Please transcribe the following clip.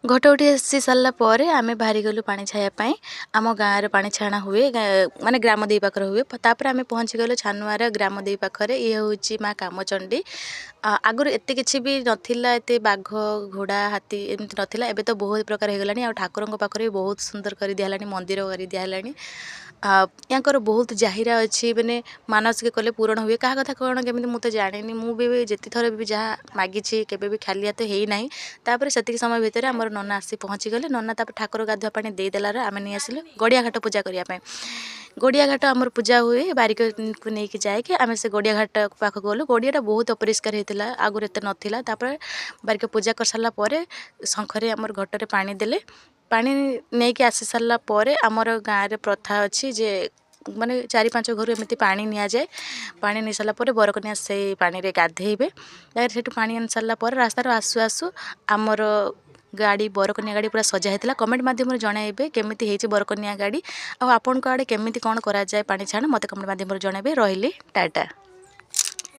ଘଟ ଉଠି ଆସି ସାରିଲା ପରେ ଆମେ ବାହାରିଗଲୁ ପାଣି ଛାଇବା ପାଇଁ। ଆମ ଗାଁରେ ପାଣି ଛାଣା ହୁଏ, ମାନେ ଗ୍ରାମଦେବୀ ପାଖରେ ହୁଏ। ତାପରେ ଆମେ ପହଞ୍ଚିଗଲୁ ଛାନୁଆର ଗ୍ରାମଦେବୀ ପାଖରେ। ଇଏ ହେଉଛି ମା କାମଚଣ୍ଡୀ। ଆଗରୁ ଏତେ କିଛି ବି ନଥିଲା, ଏତେ ବାଘ, ଘୋଡ଼ା, ହାତୀ ଏମିତି ନଥିଲା। ଏବେ ତ ବହୁତ ପ୍ରକାର ହେଇଗଲାଣି। ଆଉ ଠାକୁରଙ୍କ ପାଖରେ ବି ବହୁତ ସୁନ୍ଦର କରି ଦିଆହେଲାଣି, ମନ୍ଦିର କରି ଦିଆହେଲାଣି। ୟାଙ୍କର ବହୁତ ଜାହିରା ଅଛି, ମାନେ ମାନସିକ କଲେ ପୂରଣ ହୁଏ। କାହା କଥା କ'ଣ କେମିତି ମୁଁ ତ ଜାଣିନି। ମୁଁ ବି ଯେତେ ଥର ବି ଯାହା ମାଗିଛି, କେବେ ବି ଖାଲି ହାତ ହେଇନାହିଁ। ତାପରେ ସେତିକି ସମୟ ଭିତରେ ଆମର ନନା ଆସି ପହଞ୍ଚିଗଲେ। ନନା ତାପରେ ଠାକୁର ଗାଧୁଆ ପାଣି ଦେଇଦେଲାର ଆମେ ନେଇ ଆସିଲୁ ଗଡ଼ିଆ ଘାଟ ପୂଜା କରିବା ପାଇଁ। ଗଡ଼ିଆ ଘାଟ ଆମର ପୂଜା ହୁଏ। ବାରିକକୁ ନେଇକି ଯାଇକି ଆମେ ସେ ଗଡ଼ିଆ ଘାଟ ପାଖକୁ ଗଲୁ। ଗଡ଼ିଆଟା ବହୁତ ଅପରିଷ୍କାର ହେଇଥିଲା, ଆଗରୁ ଏତେ ନଥିଲା। ତାପରେ ବାରିକ ପୂଜା କରିସାରିଲା ପରେ ଶଙ୍ଖରେ ଆମର ଘଟରେ ପାଣି ଦେଲେ। ପାଣି ନେଇକି ଆସି ସାରିଲା ପରେ ଆମର ଗାଁରେ ପ୍ରଥା ଅଛି ଯେ ମାନେ ଚାରି ପାଞ୍ଚ ଘରୁ ଏମିତି ପାଣି ନିଆଯାଏ। ପାଣି ନେଇ ସାରିଲା ପରେ ବରକନ୍ୟା ସେଇ ପାଣିରେ ଗାଧେଇବେ। ତାପରେ ସେଠୁ ପାଣି ଆଣି ସାରିଲା ପରେ ରାସ୍ତାରୁ ଆସୁ ଆସୁ ଆମର ଗାଡ଼ି, ବରକନ୍ୟା ଗାଡ଼ି ପୁରା ସଜା ହେଇଥିଲା। କମେଣ୍ଟ ମାଧ୍ୟମରେ ଜଣାଇବେ କେମିତି ହେଇଛି ବରକନ୍ୟା ଗାଡ଼ି, ଆଉ ଆପଣଙ୍କ ଆଡ଼େ କେମିତି କ'ଣ କରାଯାଏ ପାଣି ଛାଣ, ମୋତେ କମେଣ୍ଟ ମାଧ୍ୟମରେ ଜଣାଇବେ। ରହିଲି, ଟାଟା।